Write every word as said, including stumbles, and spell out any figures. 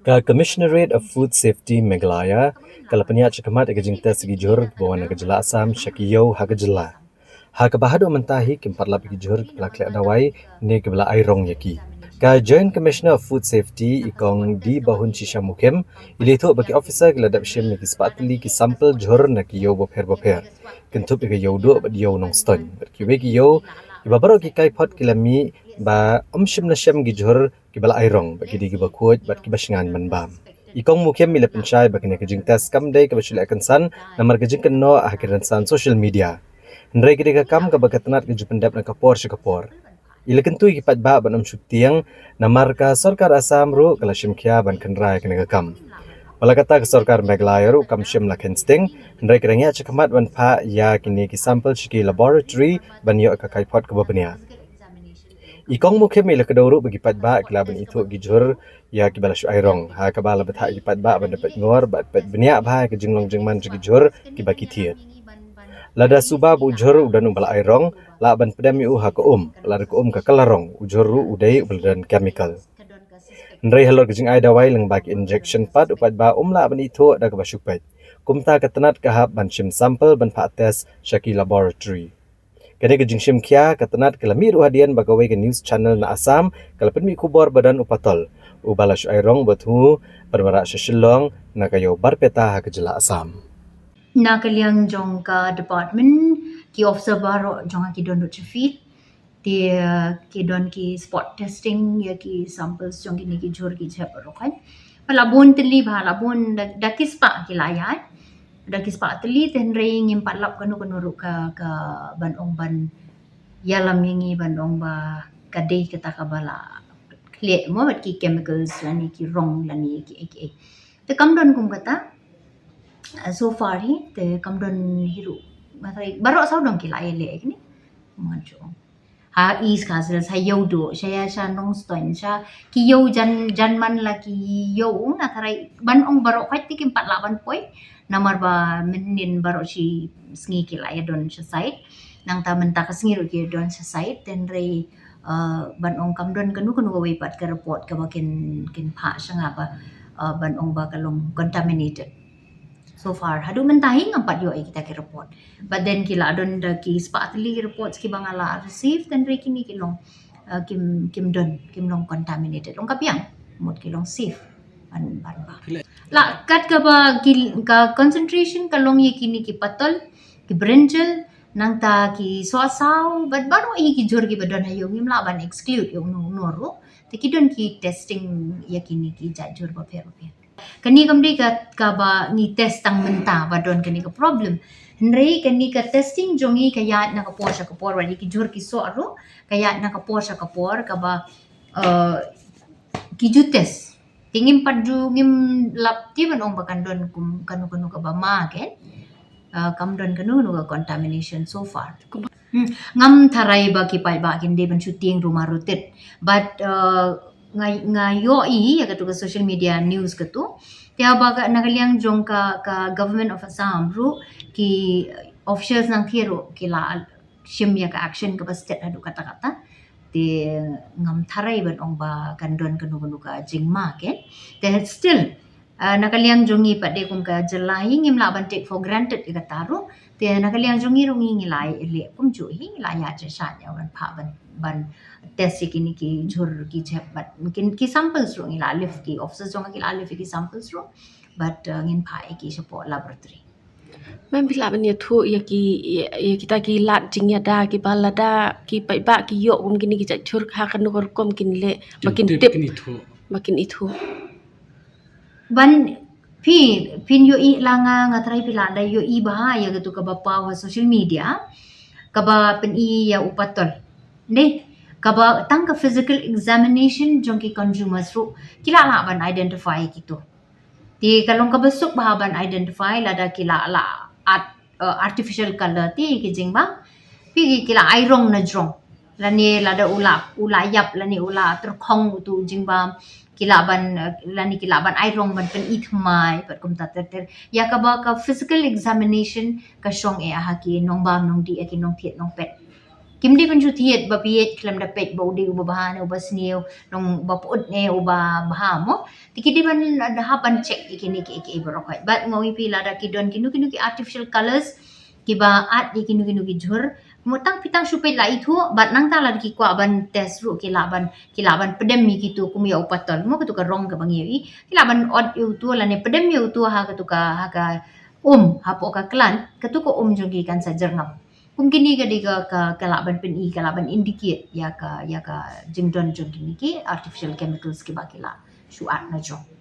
Ka Commissionerate of Food Safety Meghalaya ka la pynïaid shakhmat ïa ka jingtest ïa ki jhur kiba wan na ka jylla Assam sha ki ïew ha ka jylla. Ha kaba haduh mynta hi kim pat lap ïa ki jhur kiba la khleh dawai ne kiba la ai rong ïa ki. Ka Joint Commissioner of Food Safety i Kong D Bahun Shisha Mukhim i la ïathuh ba ki officer ki la dep shim ïa ki spah tylli ki sample jhur na ki ïew bapher bapher, kynthup ïa ka Ïew Duh bad Ïew Nongstoiñ bad kiwei ki ïew kiba baroh ki kaiphod ki la mih ba ym shym la shem ki jhur kiba la ai rong bad ki dei kiba khuid bad kiba shngaiñ ban bam. I Kong Mukhim i la pynshai ba kane ka jingtest kam dei kaba shu leh kynsan namar ka jingkynnoh ha ki rynsan social media. Hynrei ka dei ka kam kaba ka tnat ka ju pyndep na ka por sha ka por. I la kyntu ïa ki paidbah ban ym shu tieng namar ka sorkar Assam ruh ka la shim khia ban kynra ïa kane ka kam. Wat la katta ka sorkar Meghalaya ruh kam shym la kheiñ sting, hynrei ka dang ïaid shakhmat ban phah ïa kine ki sample sha ki laboratory ban ïoh ka kaiphod kaba bniah. I Kong Mukhim i la kdew ruh ba ki paidbah ki lah ban ithuh ki jhur ïa kiba la shu ai rong, ha kaba la bthah ïa ki paidbah ban da peit ngor bad peit bniah bha ïa ka jinglong jingman jong ki jhur kiba ki thied. Lada suba ba u jhur u don uba la ai rong, lah ban pdem ïa u ha ka um, lada ka um ka kylla rong, u jhur ruh u dei uba la don chemical. Hynrei halor ka jingai dawai lyngba ki injection pat u paidbah um lah ban ithuh da kaba shu peit. Kumta ka tnat ka hap ban shim sample ban phah test sha ki laboratory. Kane ka jingshim khia ka tnat ka la mih ruh hadien ba kawei ka news channel na Assam ka la pynmih khubor ba don u patol uba la shu ai rong bad u pynmarah sha Shillong na ka ïew Barpeta ha ka jylla Assam. Na ka liang jong ka department, ki officer baroh jong nga ki don ruh sha field. Te ki don ki spot testing ïa ki samples jong kine ki jhur ki jhep baroh kan. Ba la bun tylli bha, la bun da, da ki spah ki la ïaid. Da ki spah tylli te hynrei ngim pat lap kano kano ruh ka, ka ban ong ban ïalam ïa ngi ban ong ba ka dei kata kaba la khleh mo bad ki chemicals lane ki rong lane ki ei ki ei. Te kam don kum kata, uh, so far hi te kam don hi ruh. Nga tharai baroh saw dong ki la ïaleh kine. Ngan shu ong ha East Khasi Hills, ha Ïew Duh, sha ïa sha Nongstoiñ, sha ki ïew jan, jan man la ki ïew, nga tharai ban ong baroh khoit te kim pat lah ban poi. Namar ba mynnin baroh shi sngi ki la ïa don sha site. Nangta mynta ka sngi ruh ki don sha site, te hynrei, uh, ban ong kam don kano kano kawei pat ka report kaba kin, kin phah sha nga ba, uh, ban ong ba ka long contaminated. So far haduh mynta hi ngam pat ïoh ïa kita ki report. But then ki la don da ki spah tylli ki reports kiba nga la receive, te hynrei kine ki long, uh, kim, kim don, kim long contaminated. Long ka biang, mut ki long safe ban, ban bam. La kat kaba ki, ka concentration ka long ïa kine ki patol, ki brinjal, nangta ki sohsaw, bad baroh hi ki jhur kiba don ha ïew, ngim lah ban exclude ïa uno uno ruh. Te ki don ki testing ïa kine ki jait jhur bapher bapher. Kane kam dei ka, kaba ngi test tang mynta ba don kane ka problem. Hynrei kane ka testing jong ngi ka ïaid na ka por sha ka por, wat ïa ki jhur ki soh ruh ka ïaid na ka por sha ka por, kaba, uh, ki ju test. Te ngim pat ju, ngim lap te ban ong ba kan don kum kano kano kaba ma, kan. Uh, kam don kano kano ka contamination so far. Hmm. Ngam tharai ba ki paidbah kin dei ban shu tieng ruh ma ruh tit. But, uh, nga, nga ïohi ïa katu ka social media news katu. Te ba ka, na ka liang jong ka, ka Government of Assam ruh, ki officials nangta ruh ki la shim ïa ka action kaba stet haduh katta katta. Te ngam tharai ban ong ba kan don kano kano ka jingma, kan. Te still, uh, na ka liang jong ngi pat de kum ka jylla hi ngim lah ban take for granted ïa kata ruh. Te na ka liang jong ngi ruh ngi, ngi la leh kumjuh hi, ngi la ïa sha sha ïa ban phah ban, ban test ïa kine ki jhur ki jhep bad ki, ki samples ruh ngi la lift, ki officers jong ngi la lift ïa ki samples ruh. Bad, uh, ngin phah ïa ki shapoh laboratory. Mem, phi lah ban ïathuh ïa ki, ïa, ïa kita ki lad jingïada kiba lada ki paidbah ki ïoh kum kine ki jait jhur ha kano ka rukom kin leh, ba kin tip, kin ithuh, ba kin ithuh. Ban phi, phin ïohi la nga, nga tharai phi lah da ïohi bha ïa katu kaba paw ha social media, kaba pyni ïa u patol. Dei, kaba tang ka physical examination jong ki consumers ruh ki lah lah ban identify kitu. Te ka long kaba suk bha ban identify lada ki la, la add, uh, artificial color te ki jingbam. Phi ki, ki la ai rong na jrong. Lane lada u la, u la ïap, lane u la tyrkhong utu jingbam. Ki la ban, uh, lane ki la ban ai rong ban pyni thymmai, bad kumta ter ter. Ïa kaba ka physical examination ka shong eh ha ki nongbam nongdih, ha ki nongthied nongpet. Kim dei ban shu thied ba peit khlem da peit ba u dei uba bha ne uba sniew, nong uba put ne uba bha mo. Te ki dei ban hap ban check ïa kine ki, ki baroh. Bad nga ong ïa phi lada ki don kino kino ki artificial colors kiba add ïa kino kino ki jhur, mo tang phi tang shu peit la ithuh, bad nangta lada ki kwah ban test ruh ki lah ban, ki lah ban pdem ïa kitu kum ïa u patol mo, katu ka rong kaba ngi ïohi, ki lah ban ot ïa utu lane pdem ïa utu ha katu ka, ha ka um, hapoh ka klan, katu ka um jong ki kan sa jyrngam. Kum kine ka dei ka, ka, ka lah ban pyni, ka lah ban indicate ïa ka, ïa ka jingdon jong kine ki artificial chemicals kiba ki lah shu add na jrong.